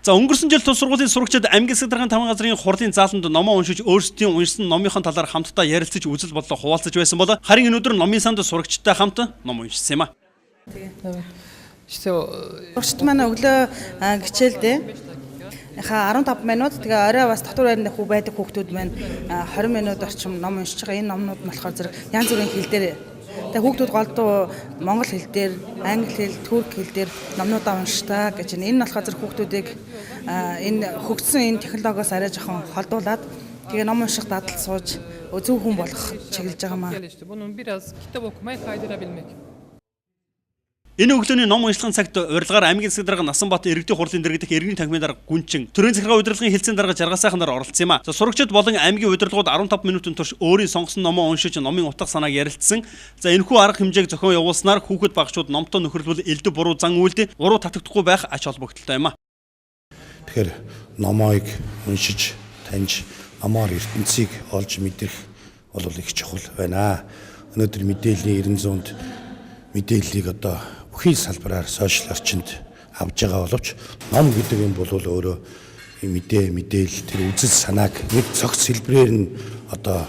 За, өнгөрсөн жил тус сургуулийн сурагчид аймгийн засаг даргын тамган газрын хурлын зааланд номоо уншиж, өөрсдийн уншсан номынхон талаар хамтдаа ярилцаж, үзэл бодлоо хуваалцаж байсан бол харин өнөөдөр номын санд сурагчтай хамт ном уншсан юм а. Сурагчид маань өглөө хичээлдээ 15 минут, тэгээ орой бас дотор байрны хүү байдаг хүүхдүүд маань 20 минут орчим ном уншиж байгаа. Энэ номнууд нь болохоор зэрэг янз бүрийн хэл дээр. Тэгээ хүүхдүүд голдуу монгол хэл дээр, англи хэл, турк хэл дээр номнуудаа уншдаг гэж байна. Энэ нь болохоор зэрэг хүүхдүүдийг энэ хөгжсөн энэ технологиос арай жоохон холдуулаад, тэгээ ном унших дадал сууж, зөв хүн болох чиглэж байгаа маа. Bunun biraz kitap okumaya kaydırabilmek. Энэ өглөөний ном уншлагын цагт урилгаар аймгийн засаг дарга Насанбат, иргэдийн хурлын дэргэдэх иргэний танхимын дарга Гүнчин, төрийн захиргаа удирдлагын хэлтсийн дарга Жаргалсайхан нар оролцсон юм а. За, сурагчид болон аймгийн удирдлагууд 15 минутын турш өөрийн сонгосон номоо уншиж, номын утга санааг ярилцсан. За, энэхүү арга хэмжээг зохион явуулснаар хүүхэд багачууд номтой нөхөрлөвөл элдэв буруу зан үйлд уруу татагдахгүй байх ач холбогдолтой юм а. Тэгэхээр номоог уншиж таньж, номоор ертөнцийг олж мэдэх бол их чухал байна. Өнөөдөр мэдээллийн 900-нд мэдээллийг одоо бүхий салбараар сошиал орчинд авж байгаа боловч ном гэдэг юм бол өөрөө мэдээлэл, тэр үзэл санааг нэг цогц хэлбэрээр нь одоо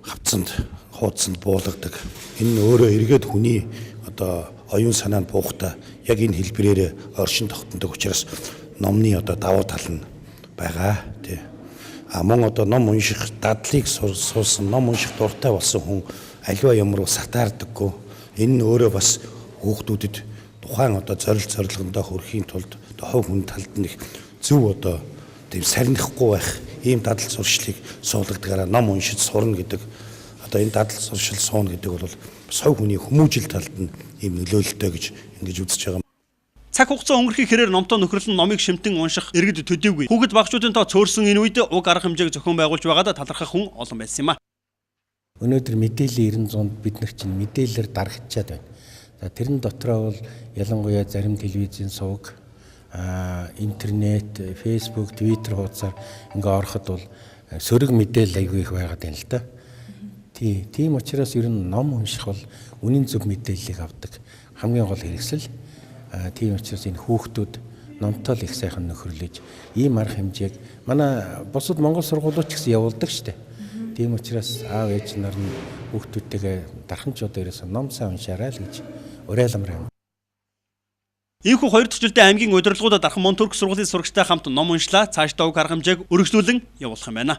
хавцанд, хуудсанд буулгадаг. Энэ нь өөрөө эргээд хүний одоо оюун санаанд буухта яг энэ хэлбэрээр оршин тогтнодог учраас номны одоо давуу тал нь байгаа, тий. А мөн одоо ном унших дадлыг суусан, ном унших дуртай болсон хүн аливаа юм руу сатаардаггүй. Энэ нь өөрөө бас хүүхдүүдэд тухайн одоо зорилт зорилгондоо хүрэхийн тулд хувь хүн талд нь их зөв одоо тийм сарнихгүй байх ийм дадал зуршлыг суулгадгаараа ном уншиж сурна гэдэг, одоо энэ дадал зуршил сууна гэдэг бол бас хувь хүний хүмүүжил талд нь ийм нөлөөлөлттэй гэж ингэж үзэж байгаа. Цаг хугацаа өнгөрөхийн хэрээр номтой нөхөрлөн номыг шимтэн унших иргэд төдийгүй. Хүүхэд багачуудын тоо цөөрсөн энэ үед уг арга хэмжээг зохион байгуулж байгаад талархах хүн олон байсан юм а. Өнөөдөр мэдээллийн 900-нд бид нар чинь мэдээлэлээр дарагчаад байна. За, тэрэн дотроо бол ялангуяа зарим телевизийн сувг, интернет, Facebook, Twitter хуудасаар ингээ ороход бол сөрөг мэдээлэл аягүй их байгаад байна л да. Тий, тийм учраас ер нь ном унших бол үнэн зөв мэдээллийг авдаг хамгийн гол хэрэгсэл. Тийм учраас энэ хүүхдүүд номтой л их сайхан нөхөрлөж, ийм арга хэмжээг манай бусад монгол сургуулиуд ч гэсэн явуулдаг штэ. Тийм учраас аав ээж нар нь хүүхдүүдтэйгээ дархан ч одоо ерөөсөө ном сайн уншаарай л гэж уриаламар юм. Ийхүү хоёр дахь жилдээ аймгийн удирдлагуудад Дархан Монтөрк сургуулийн сурагчтай хамт ном уншлаа. Цаашдаа уг арга хэмжээг өргөжлүүлэн явуулах юм байна.